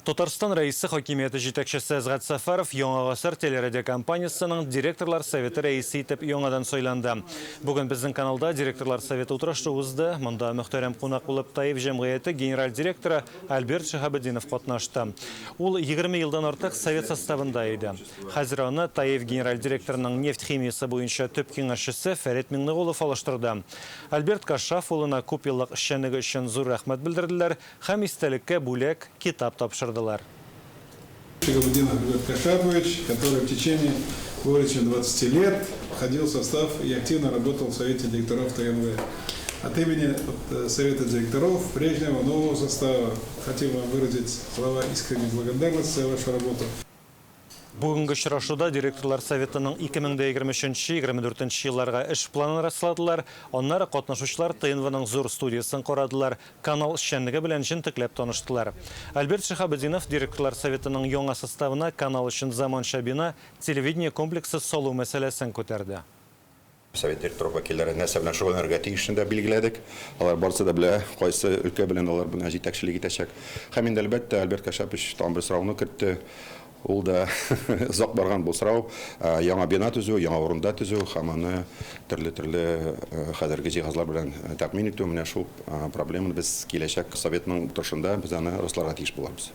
Татарстан Рәисе хакимияте җитәкчесе Әсгать Сәфәров Яңа гасыр телерадиокомпаниясенең директорлар советы рәисе итеп яңадан сайланды. Бүген безнең каналда директорлар советы утырышы узды. Монда мөхтәрәм кунак булып ТАИФ җәмгыяте генераль директоры Альберт Шиһабетдинов катнашты. Ул 20 елдан артык совет составында иде. Хәзер аны ТАИФ генераль директорының нефть химиясе буенча төп киңәшчесе Фәрит Миңнегулов алыштырды. Альберт Кашаф улына күпьеллык эшчәнлеге өчен зур рәхмәт белдерделәр Һәм истәлеккә бүләк, китап тапшырдылар. Шигабутдинов Альберт Кашапович, который в течение более чем 20 лет входил в состав и активно работал в Совете директоров ТНВ. От имени Совета директоров прежнего нового состава хотим вам выразить слова искренней благодарности за вашу работу. Бүгенге очрашуда директорлар советының 2023-2024 елларга эш планын расладылар. Аннары катнашучылар ТНВның зур студиясен карадылар, канал эшчәнлеге белән җентекләп таныштылар. Альберт Шиһабетдинов директорлар советының яңа составына канал өчен заманча бина, телевидение комплексы салу мәсьәләсен күтәрде. Совет директоров вәкилләре нәрсә белән шөгыльләнергә тиешен дә билгеләдек. Алар барысы да белә, кайсы өлкә белән алар белән җитәкчелек итәчәк. Һәм инде, әлбәттә, Альберт Кашапович тагын бер сорауны кертте. Ул да озак барган бу сорау. Яңа бина төзү, яңа урында төзү һәм аны төрле-төрле хәзерге җиһазлар белән тәэмин итү. Менә шул проблеманы без киләчәк советның утырышында без аны расларга тиеш булабыз.